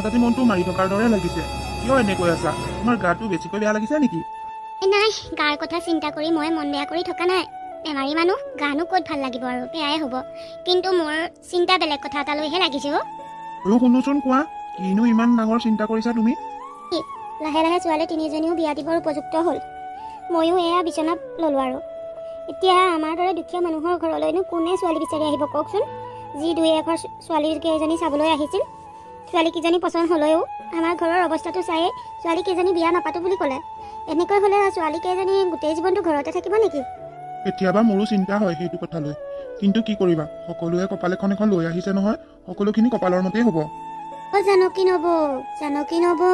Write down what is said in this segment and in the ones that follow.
তোমাক আজি মনটো মাৰি থকাৰ দৰে লাগিছে। কিয় এনেকৈ আছা? তোমাৰ গাটো বেছিকৈ বেয়া লাগিছে নেকি? নাই, গাৰ কথা চিন্তা কৰি মই মন বেয়া কৰি থকা নাই। বেমাৰী মানুহ, গানো ক'ত ভাল লাগিব আৰু, বেয়াই হ'ব। কিন্তু মোৰ চিন্তা বেলেগ কথা এটালৈহে লাগিছে অ'। ময়ো শুনোচোন, কোৱা, কিনো ইমান ডাঙৰ চিন্তা কৰিছা তুমি? লাহে লাহে ছোৱালী তিনিজনীও বিয়া দিবৰ উপযুক্ত হ'ল। ময়ো এয়া বিচনাত ল'লোঁ আৰু। এতিয়া আমাৰ দৰে দুখীয়া মানুহৰ ঘৰলৈনো কোনে ছোৱালী বিচাৰি আহিব কওকচোন? যি দুই এঘৰ ছোৱালী কেইজনী চাবলৈ আহিছিল, ছোৱালীকেইজনী পচন্দ হ'লেও আমাৰ ঘৰৰ অৱস্থাটো চায়ে ছোৱালীকেইজনী বিয়া নাপাতো বুলি ক'লে। এনেকৈ হ'লে ছোৱালীকেইজনী গোটেই জীৱনটো ঘৰতে থাকিব নেকি? কেতিয়াবা মোৰো চিন্তা হয় সেইটো কথালৈ, কিন্তু কি কৰিবা, সকলোৱে কপাল এখন এখন লৈ আহিছে নহয়, সকলোখিনি কপালৰ মতেই হ'ব। অ' জানকী নবৌ, জানকী নবৌ,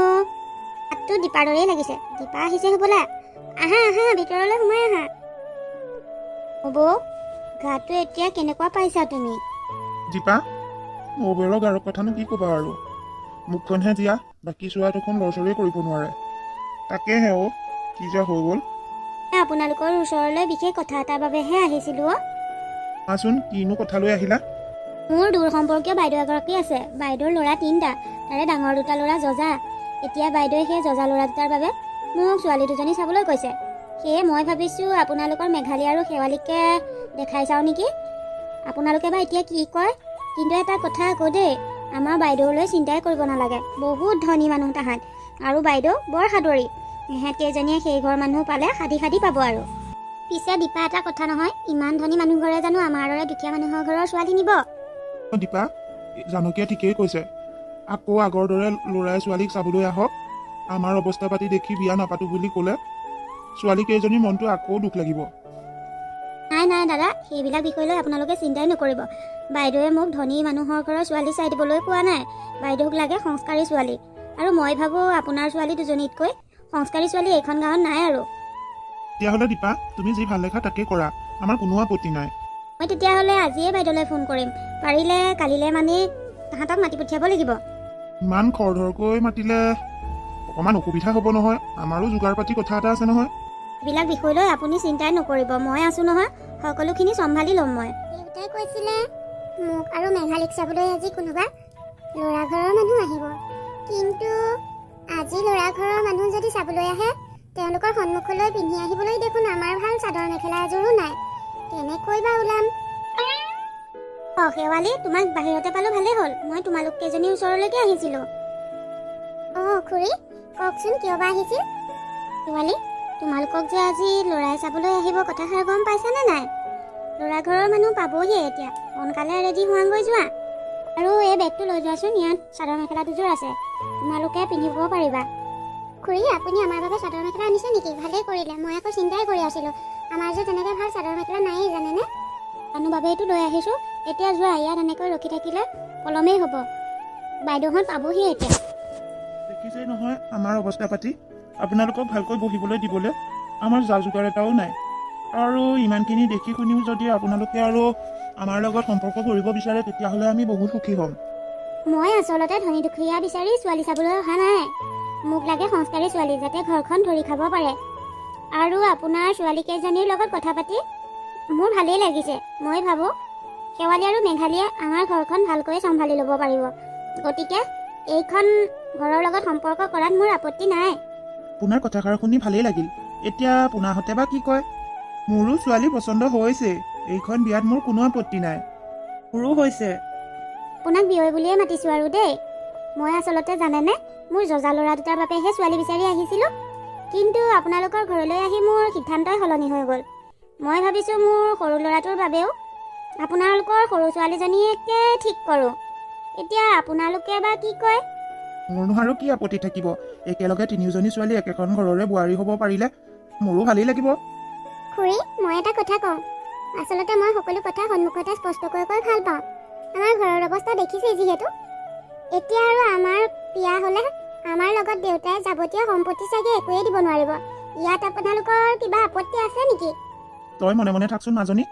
মাতটো দীপাৰ দৰেই লাগিছে। দীপা আহিছে হ'বলা। আহা আহা, ভিতৰলৈ সোমাই আহা। নবৌ, গাটো এতিয়া কেনেকুৱা পাইছা তুমি? দীপা, নবৌৱেৰৰ গাৰৰ কথানো কি ক'বা আৰু, মুখখনহে জীয়া, বাকী চোৱা দেখোন লৰচৰেই কৰিব নোৱাৰে। তাকেহে অ', কি যে হৈ গ'ল। আপোনালোকৰ ওচৰলৈ বিশেষ কথা এটাৰ বাবেহে আহিছিলোঁ অ'। কোৱাচোন, কিনো কথা লৈ আহিলা? মোৰ দূৰ সম্পৰ্কীয় বাইদেউ এগৰাকী আছে। বাইদেউৰ ল'ৰা তিনিটা, তাৰে ডাঙৰ দুটা ল'ৰা যজা। এতিয়া বাইদেৱে সেই যজা ল'ৰা দুটাৰ বাবে মোক ছোৱালী দুজনী চাবলৈ কৈছে। সেয়ে মই ভাবিছোঁ আপোনালোকৰ মেঘালী আৰু শেৱালীকে দেখাই চাওঁ নেকি। আপোনালোকে বা এতিয়া কি কয়। কিন্তু এটা কথা আকৌ দেই, আমাৰ বাইদেউলৈ চিন্তাই কৰিব নালাগে। বহুত ধনী মানুহ তাহাঁত, আৰু বাইদেউ বৰ সাদৰী। ইহঁত কেইজনীয়ে সেই ঘৰ মানুহ পালে সাধি সাধি পাব আৰু। পিছে দীপা, এটা কথা নহয়, ইমান ধনী মানুহ ঘৰে জানো আমাৰ দৰে দুখীয়া মানুহৰ ঘৰৰ ছোৱালী নিব? অ' দীপা, জানকীয়ে ঠিকেই কৈছে। আকৌ আগৰ দৰে ল'ৰাই ছোৱালীক চাবলৈ আহক, আমাৰ অৱস্থা পাতি দেখি বিয়া নাপাতো বুলি ক'লে ছোৱালী কেইজনীৰ মনটো আকৌ দুখ লাগিব। নাই নাই দাদা, সেইবিলাক বিষয় লৈ আপোনালোকে চিন্তাই নকৰিব। বাইদেৱে মোক ধনী মানুহৰ ঘৰৰ ছোৱালী চাই দিবলৈ কোৱা নাই। বাইদেউক লাগে সংস্কাৰী ছোৱালী, আৰু মই ভাবোঁ আপোনাৰ ছোৱালী দুজনীতকৈ সংস্কাৰী ছোৱালী এইখন গাঁৱত নাই আৰু। তেতিয়াহ'লে দীপা, তুমি যি ভাল দেখা তাকেই কৰা, আমাৰ কোনো আপত্তি নাই। মই তেতিয়াহ'লে আজিয়ে বাইদেউলৈ ফোন কৰিম। পাৰিলে কালিলৈ মানে তাহাঁতক মাতি পঠিয়াব লাগিব। ইমান খৰধৰকৈ মাতিলে অকণমান অসুবিধা হ'ব নহয়, আমাৰো যোগাৰ পাতি কথা এটা আছে নহয়। এইবিলাক বিষয় লৈ আপুনি চিন্তাই নকৰিব, মই আছোঁ নহয়, সকলোখিনি চম্ভালি ল'ম মই। দেউতাই কৈছিলে মোক আৰু মেঘালীক চাবলৈ আজি কোনোবা ল'ৰা ঘৰৰ মানুহ আহিব। কিন্তু আজি ল'ৰা ঘৰৰ মানুহ যদি চাবলৈ আহে, তেওঁলোকৰ সন্মুখলৈ পিন্ধি আহিবলৈ দেখোন আমাৰ ভাল চাদৰ মেখেলা এযোৰো নাই। কেনেকৈ বা ওলাম? অ' শেৱালী, তোমাক বাহিৰতে পালোঁ, ভালেই হ'ল। মই তোমালোক কেইজনীৰ ওচৰলৈকে আহিছিলোঁ। অ' খুৰী, কওকচোন, কিয় বা আহিছিল? শেৱালী, তোমালোকক যে আজি ল'ৰাই চাবলৈ আহিব, কথাষাৰ গম পাইছানে নাই? ল'ৰা ঘৰৰ মানুহ পাবহিয়ে এতিয়া, সোনকালে ৰেডি হোৱাগৈ যোৱা। আৰু এই বেগটো লৈ যোৱাচোন, ইয়াত চাদৰ মেখেলা দুযোৰ আছে, তোমালোকে পিন্ধিব পাৰিবা। খুৰী, আপুনি আমাৰ বাবে চাদৰ মেখেলা আনিছে নেকি? ভালেই কৰিলে। মই আকৌ চিন্তাই কৰি আছিলোঁ, আমাৰ যে তেনেকৈ ভাল চাদৰ মেখেলা নায়েই, জানেনে? জানো বাবেইতো লৈ আহিছোঁ। এতিয়া যোৱা, ইয়াত এনেকৈ ৰখি থাকিলে পলমেই হ'ব। বাইদেউহঁত পাবহিয়ে এতিয়া। দেখিছেই নহয় আমাৰ অৱস্থা পাতি, আপোনালোকক ভালকৈ বহিবলৈ দিবলৈ আমাৰ যা যোগাৰ এটাও নাই। আৰু ইমানখিনি দেখি শুনিও যদি আপোনালোকে আৰু আমাৰ লগত সম্পৰ্ক কৰিব বিচাৰে, তেতিয়াহ'লে আমি বহুত সুখী হ'ম। মই আচলতে ধনী দুখীয়া বিচাৰি ছোৱালী চাবলৈ অহা নাই। মোক লাগে সংস্কাৰী ছোৱালী, যাতে ঘৰখন ধৰি খাব পাৰে। আৰু আপোনাৰ ছোৱালীকেইজনীৰ লগত কথা পাতি মোৰ ভালেই লাগিছে। মই ভাবোঁ শেৱালী আৰু মেঘালীয়ে আমাৰ ঘৰখন ভালকৈ চম্ভালি ল'ব পাৰিব। গতিকে এইখন ঘৰৰ লগত সম্পৰ্ক কৰাত মোৰ আপত্তি নাই। আপোনাৰ কথাষাৰ শুনি ভালেই লাগিল। এতিয়া পোনাহঁতে বা কি কয়? মোৰো ছোৱালী পচন্দ হৈছে, এইখন বিয়াত মোৰ কোনো আপত্তি নাই। মোৰো হৈছে। আপোনাক বিয়ৈ বুলিয়ে মাতিছোঁ আৰু দেই। মই আচলতে জানেনে, মোৰ যজা ল'ৰা দুটাৰ বাবেহে ছোৱালী বিচাৰি আহিছিলোঁ। কিন্তু আপোনালোকৰ ঘৰলৈ আহি মোৰ সিদ্ধান্তই সলনি হৈ গ'ল। মই ভাবিছোঁ মোৰ সৰু ল'ৰাটোৰ বাবেও আপোনালোকৰ সৰু ছোৱালীজনীকে ঠিক কৰোঁ। এতিয়া আপোনালোকে বা কি কয়? মোৰনো আৰু কি আপত্তি থাকিব? একেলগে তিনিওজনী ছোৱালী একেখন ঘৰৰে বোৱাৰী হ'ব পাৰিলে মোৰো ভালেই লাগিব। খুৰী, মই এটা কথা কওঁ। আচলতে মই সকলো কথা সন্মুখতে স্পষ্টকৈ কৈ ভাল পাওঁ। আমাৰ ঘৰৰ অৱস্থা দেখিছেই যিহেতু, এতিয়া আৰু আমাৰ বিয়া হ'লে আমাৰ লগত দেউতাই যাৱতীয় সম্পত্তি চাগে একোৱেই দিব নোৱাৰিব। ইয়াত আপোনালোকৰ কিবা আপত্তি আছে নেকি? তই মনে মনে থাকচোন মাজনী।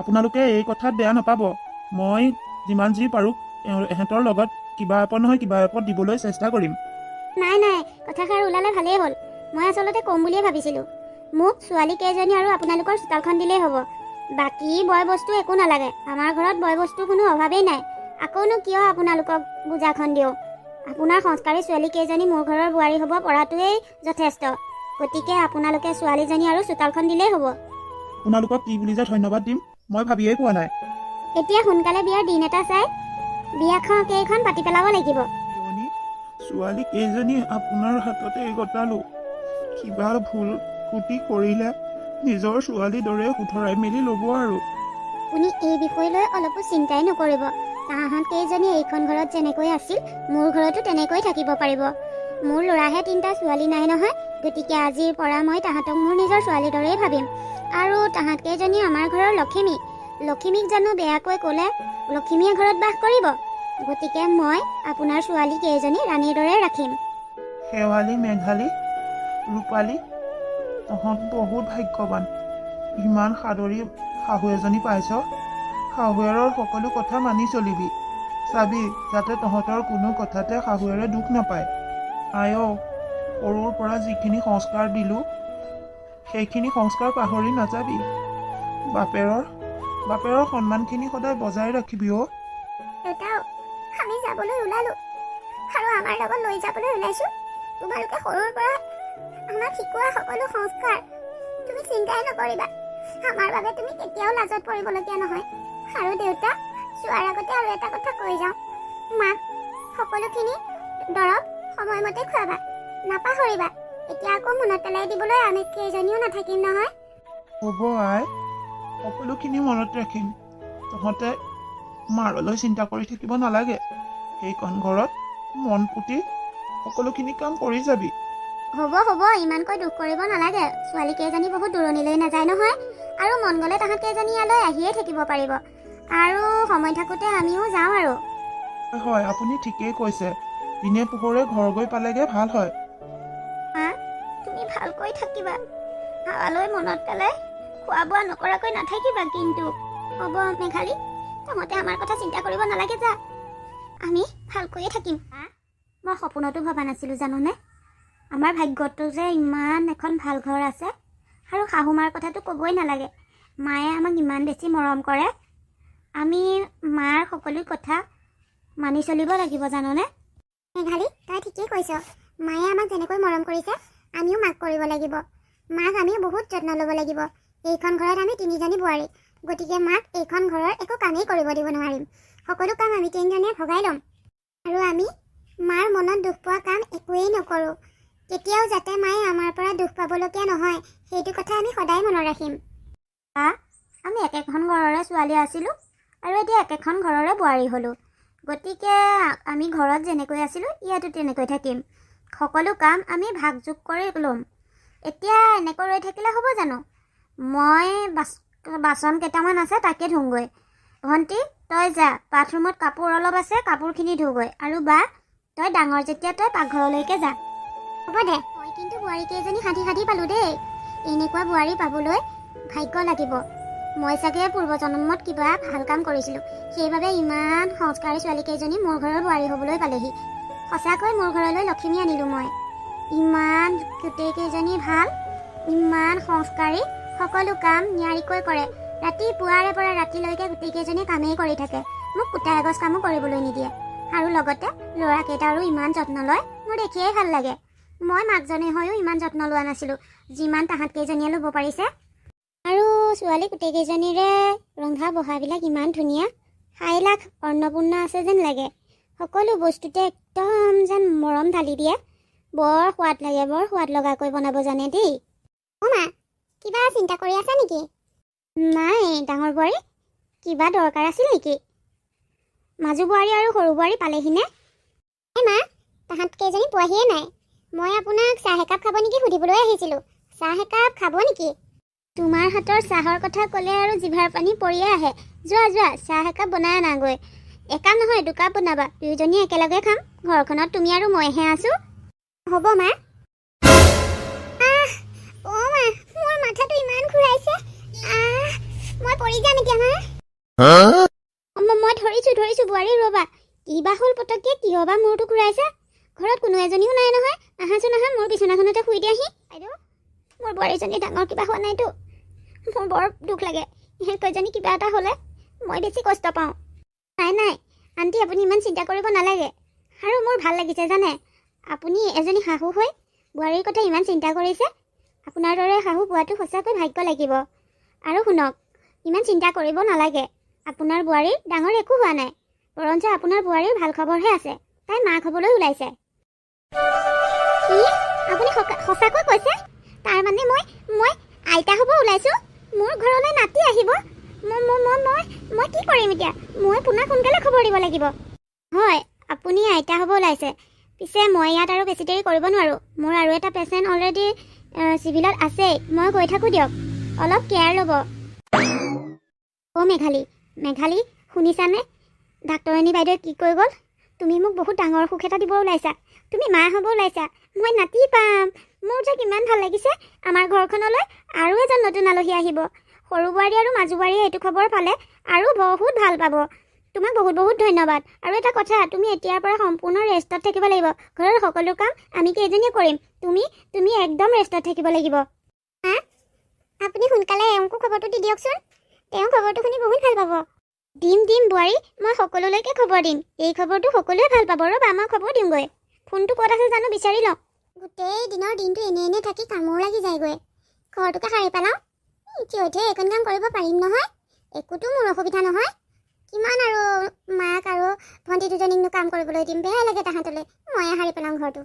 আপোনালোকে এই কথাত বেয়া নাপাব, মই যিমান যি পাৰোঁ এহেঁতৰ লগত কিবা এপদ নহয় কিবা এপদ দিবলৈ চেষ্টা কৰিম। নাই নাই, কথাষাৰ ওলালে ভালেই হ'ল। মই আচলতে ক'ম বুলিয়ে ভাবিছিলোঁ। মোক ছোৱালী কেইজনী আৰু আপোনালোকৰ চোতালখন দিলেই হ'ব, বাকী বয় বস্তু একো নালাগে। আমাৰ ঘৰত বয় বস্তুৰ কোনো অভাৱেই নাই। আকৌনো কিয় আপোনালোকক বোজাখন দিওঁ? আপোনাৰ সংস্কাৰী ছোৱালী কেইজনী মোৰ ঘৰৰ বোৱাৰী হ'ব পৰাটোৱেই যথেষ্ট। গতিকে আপোনালোকে ছোৱালীজনী আৰু চোতালখন দিলেই হ'ব। আপোনালোকক কি বুলি যে ধন্যবাদ দিম মই ভাবিয়েই পোৱা নাই। এতিয়া সোনকালে বিয়াৰ দিন এটা চাই বিয়াখন কেইখন পাতি পেলাব লাগিব। জনী ছোৱালী কেইজনী আপোনাৰ হাততে গতালো, কিবা ভুল ক্ৰুটি কৰিলে নিজৰ ছোৱালীৰ দৰে শুধৰাই মেলি ল'ব আৰু। আপুনি এই বিষয় লৈ অলপো চিন্তাই নকৰিব। তাহাঁত কেইজনী এইখন ঘৰত যেনেকৈ আছিল মোৰ ঘৰতো তেনেকৈ থাকিব পাৰিব। মোৰ ল'ৰাহে তিনিটা, ছোৱালী নাই নহয়। গতিকে আজিৰ পৰা মই তাহাঁতক মোৰ নিজৰ ছোৱালীৰ দৰেই ভাবিম। আৰু তাহাঁত কেইজনী আমাৰ ঘৰৰ লখিমী। লখিমীক জানো বেয়াকৈ ক'লে লখিমীয়ে ঘৰত বাস কৰিব? গতিকে মই আপোনাৰ ছোৱালী কেইজনী ৰাণীৰ দৰে ৰাখিম। শেৱালি, মেঘালী, ৰূপালী, তহঁত বহুত ভাগ্যৱান, ইমান সাদৰী শাহু এজনী পাইছ। শাহুৱেৰৰ সকলো কথা মানি চলিবি, চাবি যাতে তহঁতৰ কোনো কথাতে শাহুৱেৰে দুখ নাপায়। আই অ, সৰুৰ পৰা যিখিনি সংস্কাৰ দিলোঁ সেইখিনি সংস্কাৰ পাহৰি নাযাবি। বাপেৰৰ বাপেৰৰ সন্মানখিনি সদায় বজাই ৰাখিবি অ'। দেউতাও, আমি যাবলৈ ওলালো আৰু আমাৰ লগত লৈ যাবলৈ ওলাইছো তোমালোকে সৰুৰ পৰা আমাক শিকোৱা সকলো সংস্কাৰ। তুমি চিন্তাই নকৰিবা, আমাৰ বাবে তুমি কেতিয়াও লাজত পৰিবলগীয়া নহয়। আৰু দেউতা, যোৱাৰ আগতে আৰু এটা কথা কৈ যাওঁ, মাক সকলোখিনি দৰৱ সময়মতে খুৱাবা, নাপাহৰিবা। এতিয়া আকৌ মনত পেলাই দিবলৈ আমি কেইজনীও নাথাকিম নহয়। হ'ব আই, সকলোখিনি মনত ৰাখিম। তহঁতে মাৰলৈ চিন্তা কৰি থাকিব নালাগে। সেইখন ঘৰত মন পুতি সকলোখিনি কাম কৰি যাবি। হ'ব হ'ব, ইমানকৈ দুখ কৰিব নালাগে। ছোৱালী কেইজনী বহুত দূৰণিলৈ নাযায় নহয়, আৰু মন গ'লে তাহাঁত কেইজনী ইয়ালৈ আহিয়ে থাকিব পাৰিব। আৰু সময় থাকোঁতে আমিও যাওঁ আৰু। হয়, আপুনি ঠিকেই কৈছে। দিনে পোহৰে ঘৰ গৈ পালেগে ভাল হয়। মা, তুমি ভালকৈ থাকিবা। হাৱালৈ মনত পেলাই খোৱা বোৱা নকৰাকৈ নাথাকিবা কিন্তু। হ'ব মেঘালী, তহঁতে আমাৰ কথা চিন্তা কৰিব নালাগে, যা, আমি ভালকৈয়ে থাকিম। মই সপোনতো ভবা নাছিলোঁ জাননে, আমাৰ ভাগ্যটো যে ইমান এখন ভাল ঘৰ আছে। আৰু শাহু মাৰ কথাটো ক'বই নালাগে, মায়ে আমাক ইমান বেছি মৰম কৰে। আমি মাৰ সকলো কথা মানি চলিব লাগিব জাননে। মেঘালী, তই ঠিকেই কৈছ। মায়ে আমাক যেনেকৈ মৰম কৰিছে আমিও মাক কৰিব লাগিব। মাক আমি বহুত যত্ন ল'ব লাগিব। এইখন ঘৰত আমি তিনিজনী বোৱাৰী, গতিকে মাক এইখন ঘৰৰ একো কামেই কৰিব দিব নোৱাৰিম। সকলো কাম আমি তিনিজনীয়ে ভগাই ল'ম। আৰু আমি মাৰ মনত দুখ পোৱা কাম একোৱেই নকৰোঁ। কেতিয়াও যাতে মায়ে আমাৰ পৰা দুখ পাবলগীয়া নহয় সেইটো কথা আমি সদায় মনত ৰাখিম। আমি একেখন ঘৰৰে ছোৱালী আছিলোঁ আৰু এতিয়া একেখন ঘৰৰে বোৱাৰী হ'লোঁ। গতিকে আমি ঘৰত যেনেকৈ আছিলোঁ ইয়াতো তেনেকৈ থাকিম। সকলো কাম আমি ভাগ যোগ কৰি ল'ম। এতিয়া এনেকৈ ৰৈ থাকিলে হ'ব জানো? মই বাচন কেইটামান আছে তাকে ধুওঁগৈ। ভণ্টি, তই যা, বাথৰুমত কাপোৰ অলপ আছে, কাপোৰখিনি ধুগৈ। আৰু বা, তই ডাঙৰ যেতিয়া তই পাকঘৰলৈকে যা। হ'ব দে। মই কিন্তু বোৱাৰী কেইজনী সাধি সাধি পালোঁ দেই। এনেকুৱা বোৱাৰী পাবলৈ ভাগ্য লাগিব। মই চাগে পূৰ্বজন্মত কিবা ভাল কাম কৰিছিলোঁ, সেইবাবে ইমান সংস্কাৰী ছোৱালী কেইজনী মোৰ ঘৰৰ বোৱাৰী হ'বলৈ পালেহি। সঁচাকৈ মোৰ ঘৰলৈ লখিমী আনিলোঁ মই। ইমান গোটেইকেইজনী ভাল, ইমান সংস্কাৰী, সকলো কাম নিয়াৰিকৈ কৰে। ৰাতিপুৱাৰে পৰা ৰাতিলৈকে গোটেইকেইজনীয়ে কামেই কৰি থাকে, মোক কুটা এগছ কামো কৰিবলৈ নিদিয়ে। আৰু লগতে ল'ৰাকেইটাৰো ইমান যত্ন লয়, মোৰ দেখিয়েই ভাল লাগে। মই মাকজনী হৈও ইমান যত্ন লোৱা নাছিলোঁ যিমান তাহাঁত কেইজনীয়ে ল'ব পাৰিছে। আৰু ছোৱালী গোটেইকেইজনীৰে ৰন্ধা বঢ়াবিলাক ইমান ধুনীয়া, সাইলাখ অন্নপূৰ্ণা আছে যেন লাগে। সকলো বস্তুতে একদম যেন মৰম ঢালি দিয়ে। বৰ সোৱাদ লাগে, বৰ সোৱাদ লগাকৈ বনাব জানে দেই। অ' মা, কিবা চিন্তা কৰি আছা নেকি? নাই ডাঙৰ বোৱাৰী, কিবা দৰকাৰ আছিল নেকি? মাজু বোৱাৰী আৰু সৰু বোৱাৰী পালেহিনে? মা, তাহাঁত কেইজনী পোৱাহিয়ে নাই। মই আপোনাক চাহ একাপ খাব নেকি সুধিবলৈ আহিছিলোঁ। চাহ একাপ খাব নেকি? তোমাৰ হাতৰ চাহৰ কথা ক'লে আৰু জিভাৰ পানী পৰিয়ে আহে। যোৱা যোৱা, চাহ একাপ বনাই আনাগৈ। একাপ নহয়, দুকাপ বনাবা, দুয়োজনীয়ে একেলগে খাম। ঘৰখনত তুমি আৰু মইহে আছোঁ। হ'ব মা। আহ, অ' মা, মোৰ মাথাটো ইমান ঘূৰাইছে। আহ, মই পৰি যাম এতিয়া মা। মই ধৰিছোঁ ধৰিছোঁ বোৱাৰী, ৰ'বা। কি বা হ'ল পটককৈ, কিয় বা মূৰটো ঘূৰাইছে? ঘৰত কোনো এজনীও নাই নহয়। আহাচোন আহা, মোৰ বিচনাখনতে শুই দিয়াহি। বাইদেউ, মোৰ বোৱাৰীজনী ডাঙৰ কিবা হোৱা নাইতো? মোৰ বৰ দুখ লাগে, ইহঁতকেইজনী কিবা এটা হ'লে মই বেছি কষ্ট পাওঁ। নাই নাই আণ্টি, আপুনি ইমান চিন্তা কৰিব নালাগে। আৰু মোৰ ভাল লাগিছে জানে, আপুনি এজনী শাহু হৈ বোৱাৰীৰ কথা ইমান চিন্তা কৰিছে। আপোনাৰ দৰে শাহু পোৱাটো সঁচাকৈ ভাগ্য লাগিব। আৰু শুনক, ইমান চিন্তা কৰিব নালাগে। আপোনাৰ বোৱাৰীৰ ডাঙৰ একো হোৱা নাই, বৰঞ্চ আপোনাৰ বোৱাৰীৰ ভাল খবৰহে আছে। তাই মাক হ'বলৈ ওলাইছে। কি আপুনি সঁচাকৈ কৈছে? তাৰমানে মই মই আইতা হ'ব ওলাইছোঁ? মোৰ ঘৰলৈ নাতি আহিব? মই মই মই কি কৰিম এতিয়া? মই পোনাক সোনকালে খবৰ দিব লাগিব। হয়, আপুনি আইতা হ'ব ওলাইছে। পিছে মই ইয়াত আৰু বেছি দেৰি কৰিব নোৱাৰোঁ। মোৰ আৰু এটা পেচেণ্ট অলৰেডি চিভিলত আছেই। মই গৈ থাকোঁ দিয়ক, অলপ কেয়াৰ ল'ব। অ' মেঘালী, মেঘালী শুনিছানে? ডাক্তৰণী বাইদেৱে কি কৈ গ'ল? তুমি মোক বহুত ডাঙৰ সুখ এটা দিব ওলাইছা। তুমি মা হ'ব ওলাইছা, মই নাতি পাম। মোৰ যে কিমান ভাল লাগিছে। আমাৰ ঘৰখনলৈ আৰু এজন নতুন আলহী আহিব। সৰু বোৱাৰী আৰু মাজু বোৱাৰীয়ে এইটো খবৰ পালে আৰু বহুত ভাল পাব। তোমাক বহুত বহুত ধন্যবাদ। আৰু এটা কথা, তুমি এতিয়াৰ পৰা সম্পূৰ্ণ ৰেষ্টত থাকিব লাগিব। ঘৰৰ সকলো কাম আমি কেইজনীয়ে কৰিম। তুমি তুমি একদম ৰেষ্টত থাকিব লাগিব। হা, আপুনি সোনকালে এওঁকো খবৰটো দি দিয়কচোন। তেওঁ খবৰটো শুনি বহুত ভাল পাব। দিম দিম বোৱাৰী, মই সকলোলৈকে খবৰ দিম। এই খবৰটো সকলোৱে ভাল পাব। ৰ'বা, মই খবৰ দিমগৈ। ফোনটো ক'ত আছে জানো বিচাৰি লওঁ। গোটেই দিনৰ দিনটো এনে এনে থাকি কামোৰ লাগি যায়গৈ। ঘৰটোকে সাৰি পেলাওঁ। থিয় থিয় এইকণ কাম কৰিব পাৰিম নহয়, একোতো মোৰ অসুবিধা নহয়। কিমান আৰু মাক আৰু ভণ্টি দুজনীকনো কাম কৰিবলৈ দিম, বেয়াই লাগে তাহাঁতলৈ। ময়ে সাৰি পেলাওঁ ঘৰটো।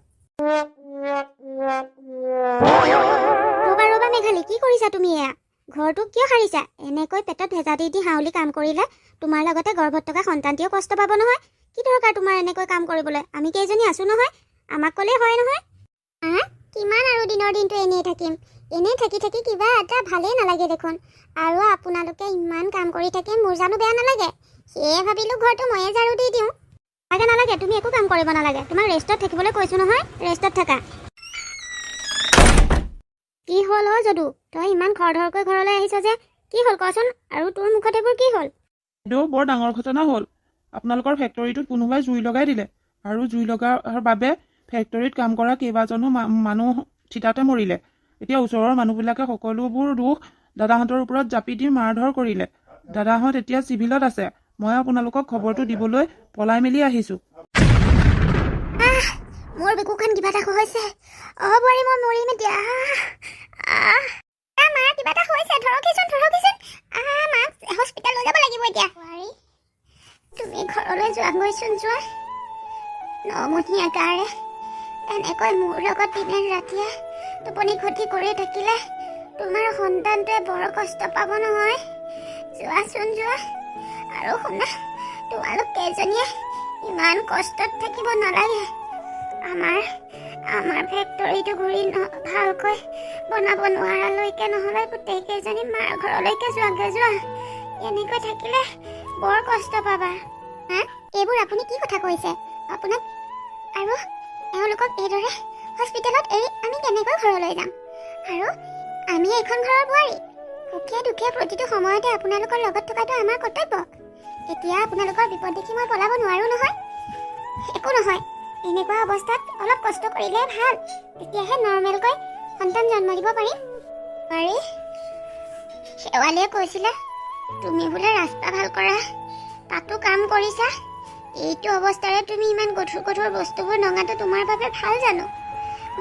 ৰ'বা ৰ'বা মেঘালী, কি কৰিছা তুমি? এয়া ঘৰটো কিয় সাৰিছা? এনেকৈ পেটত ভেজা দি দি হাউলি কাম কৰিলে তোমাৰ লগতে গৰ্ভত থকা সন্তানটিও কষ্ট পাব নহয়। কি দৰকাৰ তোমাৰ এনেকৈ কাম কৰিবলৈ? আমি কেইজনী আছোঁ নহয়, আমাক ক'লেই হয় নহয়। কিমান আৰু দিনৰ দিনটো এনেই থাকিম? এনেই থাকি থাকি কিবা এটা ভালেই নালাগে দেখোন। আৰু আপোনালোকে ইমান কাম কৰি থাকে, মোৰ জানো বেয়া নালাগে? সেয়ে ভাবিলোঁ ঘৰটো ময়ে ঝাৰু দি দিওঁ। নালাগে নালাগে, তুমি একো কাম কৰিব নালাগে। তোমাক ৰেষ্টত থাকিবলৈ কৈছোঁ নহয়, ৰেষ্টত থাকা। কি হ'ল অ' যদু, তই ইমান খৰধৰকৈ ঘৰলৈ আহিছ যে, কি হ'ল কচোন? আৰু তোৰ মুখত এইবোৰ কি হ'ল? বাইদেউ, বৰ ডাঙৰ ঘটনা হ'ল। আপোনালোকৰ ফেক্টৰীটোত কোনোবাই জুই লগাই দিলে আৰু জুই লগাৰ বাবে ফেক্টৰীত কাম কৰা কেইবাজনো মানুহ থিতাতে মৰিলে। এতিয়া ওচৰৰ মানুহবিলাকে সকলোবোৰ দোষ দাদাহঁতৰ ওপৰত জাপি দি মাৰধৰ কৰিলে। দাদাহঁত এতিয়া চিভিলত আছে। মই আপোনালোকক খবৰটো দিবলৈ পলাই মেলি আহিছোঁ। মোৰ বুকুখন কিবা এটা হৈছে। অ' বোৱাৰী, মই মৰিম এতিয়া। মা, কিবা এটা হৈছে, ধৰকহিচোন ধৰকহিচোন। মাক হস্পিটেল লৈ যাব লাগিব এতিয়া। বোৱাৰী, তুমি ঘৰলৈ যোৱাগৈচোন যোৱা। নমহীয়া গাৰে এনেকৈ মোৰ লগত দিনে ৰাতিয়ে টোপনি ক্ষতি কৰি থাকিলে তোমাৰ সন্তানটোৱে বৰ কষ্ট পাব নহয়। যোৱাচোন যোৱা। আৰু শুনা, তোমালোক কেইজনীয়ে ইমান কষ্টত থাকিব নালাগে। আমাৰ আমাৰ ফেক্টৰীটো ঘূৰি ভালকৈ বনাব নোৱাৰালৈকে নহ'লে গোটেইকেইজনী মাৰ ঘৰলৈকে যোৱাগৈ যোৱা। এনেকৈ থাকিলে বৰ কষ্ট পাবা। হা, এইবোৰ আপুনি কি কথা কৈছে? আপোনাক আৰু এওঁলোকক এইদৰে হস্পিটেলত এৰি আমি কেনেকৈ ঘৰলৈ যাম? আৰু আমি এইখন ঘৰৰ বোৱাৰী, সুখে দুখে প্ৰতিটো সময়তে আপোনালোকৰ লগত থকাটো আমাৰ কৰ্তব্য। এতিয়া আপোনালোকৰ বিপদ দেখি মই পলাব নোৱাৰোঁ নহয়। একো নহয়, এনেকুৱা অৱস্থাত অলপ কষ্ট কৰিলে ভাল, তেতিয়াহে নৰ্মেলকৈ সন্তান জন্ম দিব পাৰিম। পাৰি শেৱালীয়ে কৈছিলে তুমি বোলে ৰাস্তা ভাল কৰা, তাতো কাম কৰিছা। এইটো অৱস্থাৰে তুমি ইমান গধুৰ গধুৰ বস্তুবোৰ নঙাটো তোমাৰ বাবে ভাল জানো?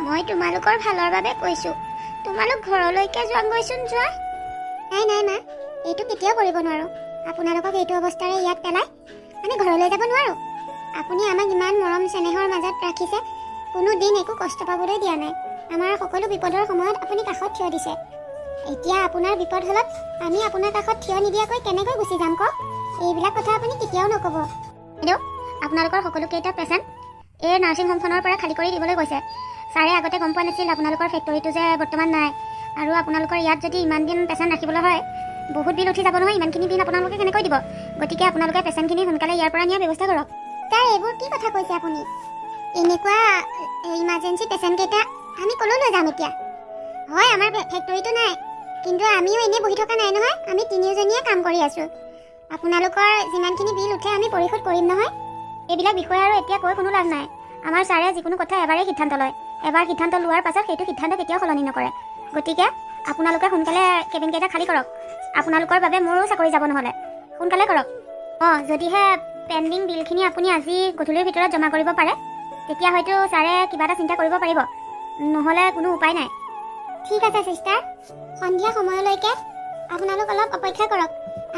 মই তোমালোকৰ ভালৰ বাবে কৈছোঁ, তোমালোক ঘৰলৈকে যোৱাগৈচোন যোৱা। নাই নাই মা, এইটো কেতিয়াও কৰিব নোৱাৰোঁ। আপোনালোকক এইটো অৱস্থাৰে ইয়াত পেলাই আমি ঘৰলৈ যাব নোৱাৰোঁ। আপুনি আমাক ইমান মৰম চেনেহৰ মাজত ৰাখিছে, কোনো দিন একো কষ্ট পাবলৈ দিয়া নাই। আমাৰ সকলো বিপদৰ সময়ত আপুনি কাষত থিয় দিছে। এতিয়া আপোনাৰ বিপদ হ'লত আমি আপোনাৰ কাষত থিয় নিদিয়াকৈ কেনেকৈ গুচি যাম কওক? এইবিলাক কথা আপুনি কেতিয়াও নক'ব। বাইদেউ, আপোনালোকৰ সকলোকেইটা পেচেণ্ট এই নাৰ্ছিং হোমখনৰ পৰা খালী কৰি দিবলৈ কৈছে। ছাৰে আগতে গম পোৱা নাছিল আপোনালোকৰ ফেক্টৰীটো যে বৰ্তমান নাই। আৰু আপোনালোকৰ ইয়াত যদি ইমান দিন পেচেণ্ট ৰাখিবলৈ হয়, বহুত বিল উঠি যাব নহয়। ইমানখিনি বিল আপোনালোকে কেনেকৈ দিব? গতিকে আপোনালোকে পেচেণ্টখিনি সোনকালে ইয়াৰ পৰা নিয়াৰ ব্যৱস্থা কৰক। ছাৰ, এইবোৰ কি কথা কৈছে আপুনি? এনেকুৱা ইমাৰ্জেঞ্চি পেচেণ্টকেইটা আমি ক'লৈ লৈ যাম এতিয়া? হয়, আমাৰ ফেক্টৰীটো নাই, কিন্তু আমিও এনেই বহি থকা নাই নহয়। আমি তিনিওজনীয়ে কাম কৰি আছোঁ। আপোনালোকৰ যিমানখিনি বিল উঠে আমি পৰিশোধ কৰিম নহয়। এইবিলাক বিষয় আৰু এতিয়া কৈ কোনো লাভ নাই। আমাৰ ছাৰে যিকোনো কথা এবাৰেই সিদ্ধান্ত লয়। এবাৰ সিদ্ধান্ত লোৱাৰ পাছত সেইটো সিদ্ধান্ত কেতিয়াও সলনি নকৰে। গতিকে আপোনালোকে সোনকালে কেবিনকেইটা খালী কৰক। আপোনালোকৰ বাবে মোৰো চাকৰি যাব নহ'লে। সোনকালে কৰক। অঁ, যদিহে পেণ্ডিং বিলখিনি আপুনি আজি গধূলিৰ ভিতৰত জমা কৰিব পাৰে, তেতিয়া হয়তো ছাৰে কিবা এটা চিন্তা কৰিব পাৰিব, নহ'লে কোনো উপায় নাই। ঠিক আছে চিষ্টাৰ, সন্ধিয়া সময়লৈকে আপোনালোক অলপ অপেক্ষা কৰক,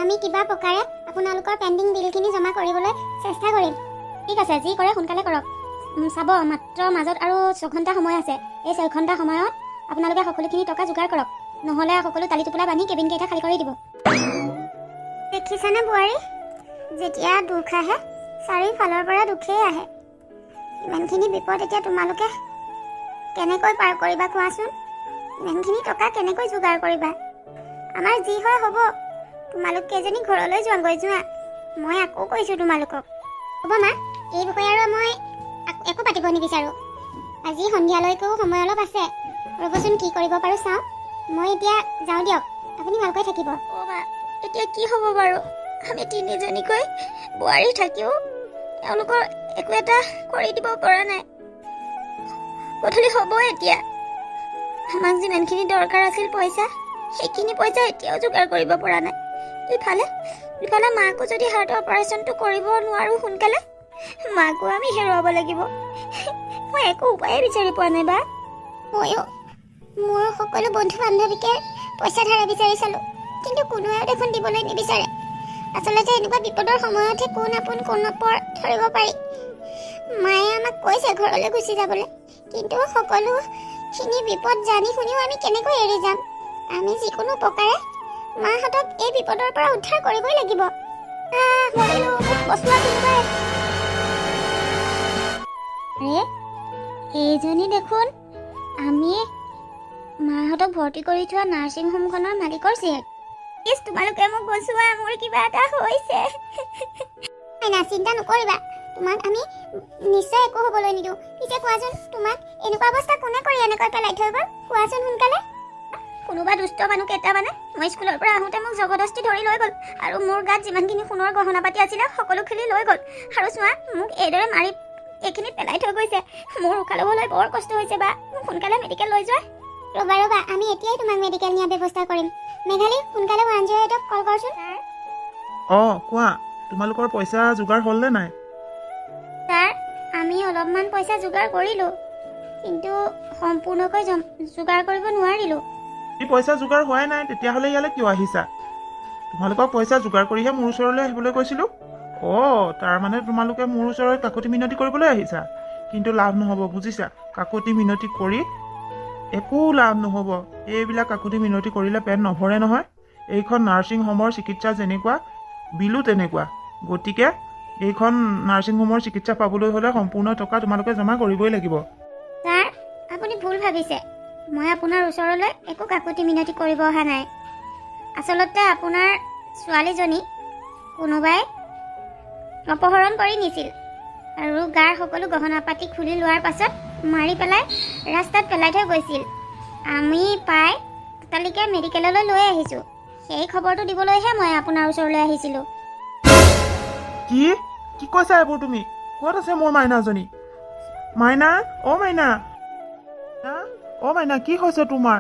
আমি কিবা প্ৰকাৰে আপোনালোকৰ পেণ্ডিং বিলখিনি জমা কৰিবলৈ চেষ্টা কৰিম। ঠিক আছে, যি কৰে সোনকালে কৰক। চাব, মাত্ৰ মাজত আৰু 6 ঘণ্টা সময় আছে। এই 6 ঘণ্টা সময়ত আপোনালোকে সকলোখিনি টকা যোগাৰ কৰক, নহ'লে সকলো টালি টোপোলা বান্ধি কেবিনকেইটা খালী কৰি দিব। দেখিছানে বোৱাৰী, যেতিয়া দুখ আহে চাৰিওফালৰ পৰা দুখেই আহে। ইমানখিনি বিপদ এতিয়া তোমালোকে কেনেকৈ পাৰ কৰিবা কোৱাচোন? ইমানখিনি টকা কেনেকৈ যোগাৰ কৰিবা? আমাৰ যি হয় হ'ব, তোমালোক কেইজনী ঘৰলৈ যোৱাগৈ যোৱা। মই আকৌ কৈছোঁ তোমালোকক। হ'ব মা, এই বিষয়ে আৰু মই একো পাতিব নিবিচাৰোঁ। আজি সন্ধিয়ালৈকেও সময় অলপ আছে, ৰ'বচোন কি কৰিব পাৰোঁ চাওঁ। মই এতিয়া যাওঁ দিয়ক, আপুনি ভালকৈ থাকিব। অ' মা, এতিয়া কি হ'ব বাৰু? আমি তিনিজনীকৈ বোৱাৰী থাকিও এওঁলোকৰ একো এটা কৰি দিব পৰা নাই। গধূলি হ'ব এতিয়া। আমাক যিমানখিনি দৰকাৰ আছিল পইচা, সেইখিনি পইচা এতিয়াও যোগাৰ কৰিব পৰা নাই। ইফালে ইফালে মাকো যদি হাৰ্টৰ অপাৰেশ্যনটো কৰিব নোৱাৰোঁ সোনকালে, মাকো আমি হেৰুৱাব লাগিব। মই একো উপায়ে বিচাৰি পোৱা নাই বা। ময়ো মোৰ সকলো বন্ধু বান্ধৱীকে পইচা ধাৰে বিচাৰি চালোঁ, কিন্তু কোনোৱেও দেখোন দিবলৈ নিবিচাৰে। আচলতে এনেকুৱা বিপদৰ সময়তহে কোন আপোন কোন অপৰ ধৰিব পাৰি। মায়ে আমাক কৈছে ঘৰলৈ গুচি যাবলৈ, কিন্তু সকলোখিনি বিপদ জানি শুনিও আমি কেনেকৈ এৰি যাম? আমি যিকোনো প্ৰকাৰে মাহঁতক এই বিপদৰ পৰা উদ্ধাৰ কৰিবই লাগিব। মৰিলোঁ, মোক বচোৱা কোনোবাই। আৰে এইজনী দেখোন আমি মাহঁতক ভৰ্তি কৰি থোৱা নাৰ্ছিং হোমখনৰ মালিকৰ জীয়েক। ইছ, তোমালোকে মোক বচোৱা, মোৰ কিবা এটা হৈছে। না, চিন্তা নকৰিবা, তোমাক আমি নিশ্চয় একো হ'বলৈ নিদিওঁ। পিছে কোৱাচোন, তোমাক এনেকুৱা অৱস্থা কোনে কৰি এনেকৈ পেলাই থৈ গ'ল? কোৱাচোন সোনকালে। কোনোবা দুষ্ট মানুহ কেইটামানে মই স্কুলৰ পৰা আহোঁতে মোক জবৰদস্তি ধৰি লৈ গ'ল, আৰু মোৰ গাত যিমানখিনি সোণৰ গহনা পাতি আছিলে সকলোখিনি লৈ গ'ল। আৰু চোৱা, মোক এইদৰে মাৰি এইখিনি পেলাই থৈ গৈছে। মোৰ উশাহ ল'বলৈ বৰ কষ্ট হৈছে বা, মোক সোনকালে মেডিকেল লৈ যোৱা। ৰ'বা ৰ'বা, আমি এতিয়াই তোমাক মেডিকেল নিয়াৰ ব্যৱস্থা কৰিম। মেঘালী, সোনকালে 108ক কল কৰচোন। অঁ কোৱা, তোমালোকৰ পইচা যোগাৰ হ'লনে নাই? ছাৰ, আমি অলপমান পইচা যোগাৰ কৰিলোঁ, কিন্তু সম্পূৰ্ণকৈ যোগাৰ কৰিব নোৱাৰিলোঁ। যদি পইচা যোগাৰ হোৱাই নাই তেতিয়াহ'লে ইয়ালৈ কিয় আহিছা? তোমালোকক পইচা যোগাৰ কৰিহে মোৰ ওচৰলৈ আহিবলৈ কৈছিলোঁ। অঁ, তাৰমানে তোমালোকে মোৰ ওচৰত কাকতি মিনতি কৰিবলৈ আহিছা। কিন্তু লাভ নহ'ব বুজিছা, কাকতি মিনতি কৰি একো লাভ নহ'ব। এইবিলাক কাকতি মিনতি কৰিলে পেট নভৰে নহয়। এইখন নাৰ্ছিং হোমৰ চিকিৎসা যেনেকুৱা, বিলো তেনেকুৱা। গতিকে এইখন নাৰ্ছিং হোমৰ চিকিৎসা পাবলৈ হ'লে সম্পূৰ্ণ টকা তোমালোকে জমা কৰিবই লাগিব। ছাৰ, আপুনি ভুল ভাবিছে। মই আপোনাৰ ওচৰলৈ একো কাকতি মিনতি কৰিব অহা নাই। আচলতে আপোনাৰ ছোৱালীজনী কোনোবাই অপহৰণ কৰি নিছিল, আৰু গাৰ সকলো গহনা পাতি খুলি লোৱাৰ পাছত মাৰি পেলাই ৰাস্তাত পেলাই থৈ গৈছিল। আমি পাই ততালিকে মেডিকেললৈ লৈ আহিছোঁ। সেই খবৰটো দিবলৈহে মই আপোনাৰ ওচৰলৈ আহিছিলোঁ। কি কি কৈছা এইবোৰ তুমি? ক'ত আছে মোৰ মাইনাজনী? মাইনা, অ' মাইনা, অ' মাইনা, কি হৈছে তোমাৰ?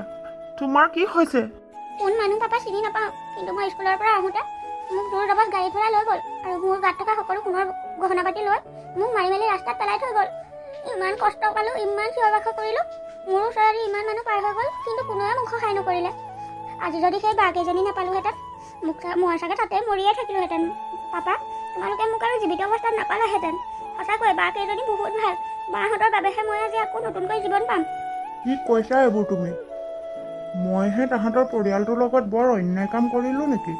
তোমাৰ কি হৈছে? কোন মানুহ পাপা চিনি নাপাওঁ, কিন্তু মই স্কুলৰ পৰা আহোঁতে মোক জোৰ জবৰত গাড়ী ঘোঁৰা লৈ গ'ল, আৰু মোৰ গাত থকা সকলো সোণৰ গহনা পাতি লৈ মোক মাৰি মেলি ৰাস্তাত পেলাই থৈ গ'ল। ইমান কষ্ট পালোঁ, ইমান চিঞৰ বাখৰ কৰিলোঁ, মোৰ ওচৰেদি ইমান মানুহ পাৰ হৈ গ'ল, কিন্তু কোনোৱে মোক সহায় নকৰিলে। আজি যদি সেই বাকেইজনী নাপালোহেঁতেন, মোক মই চাগে তাতে মৰিয়ে থাকিলোহেঁতেন। পাপা, তোমালোকে মোক আৰু জীৱিত অৱস্থাত নাপালাহেঁতেন। সঁচাকৈ বাকেইজনী বহুত ভাল, বাহঁতৰ বাবেহে মই আজি আকৌ নতুনকৈ জীৱন পাম। কি কৈছা এইবোৰ তুমি? মইহে তাহাঁতৰ পৰিয়ালটোৰ লগত বৰ অন্যায় কাম কৰিলোঁ নেকি?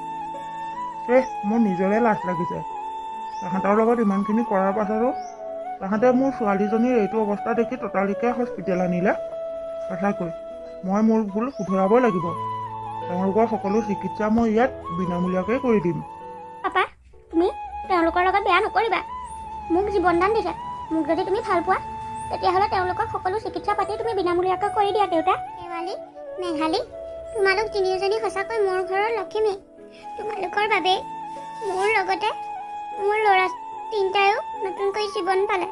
এহ, মোৰ নিজৰে লাজ লাগিছে। তাহাঁতৰ লগত ইমানখিনি কৰাৰ পাছতো তাহাঁতে মোৰ ছোৱালীজনীৰ এইটো অৱস্থা দেখি ততালিকে হস্পিটেল আনিলে। সঁচাকৈ মই মোৰ ভুল শুধৰাবই লাগিব। তেওঁলোকৰ সকলো চিকিৎসা মই ইয়াত বিনামূলীয়াকৈ কৰি দিম। পাপা, তুমি তেওঁলোকৰ লগত বেয়া নকৰিবা। মোক জীৱন দান দিছে, মোক যদি তুমি ভাল পোৱা তেতিয়াহ'লে তেওঁলোকক সকলো চিকিৎসা পাতি তুমি বিনামূলীয়াকৈ কৰি দিয়া। দেউতা, শেৱালি, মেঘালী, তোমালোক তিনিওজনী সঁচাকৈ মোৰ ঘৰৰ লখিমী। তোমালোকৰ বাবেই মোৰ লগতে মোৰ ল'ৰা তিনিটায়ো নতুনকৈ জীৱন পালে।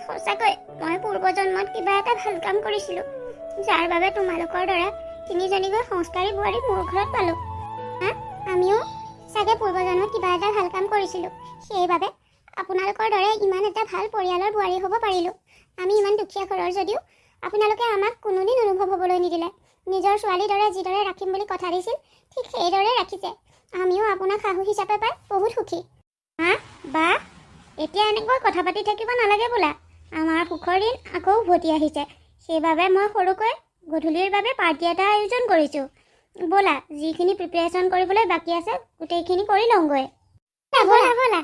সঁচাকৈ মই পূৰ্বজন্মত কিবা এটা ভাল কাম কৰিছিলোঁ, যাৰ বাবে তোমালোকৰ দৰে তিনিজনীকৈ সংস্কাৰী বোৱাৰী মোৰ ঘৰত পালোঁ। আমিও চাগে পূৰ্বজন্মত কিবা এটা ভাল কাম কৰিছিলোঁ, সেইবাবে আপোনালোকৰ দৰে ইমান এটা ভাল পৰিয়ালৰ বোৱাৰী হ'ব পাৰিলোঁ। আমি ইমান দুখীয়া ঘৰৰ যদিও আপোনালোকে আমাক কোনোদিন অনুভৱ হ'বলৈ নিদিলে। নিজৰ ছোৱালীৰ দৰে যিদৰে ৰাখিম বুলি কথা দিছিল, ঠিক সেইদৰে ৰাখিছে। আমিও আপোনাক শাহু হিচাপে পাই বহুত সুখী। মা, বা, এতিয়া এনেকৈ কথা পাতি থাকিব নালাগে। বোলা, আমাৰ সুখৰ দিন আকৌ উভতি আহিছে। সেইবাবে মই সৰুকৈ গধূলিৰ বাবে পাৰ্টি এটা আয়োজন কৰিছোঁ। ব'লা, যিখিনি প্ৰিপেৰেশ্যন কৰিবলৈ বাকী আছে গোটেইখিনি কৰি লওঁগৈ। ব'লা ব'লা।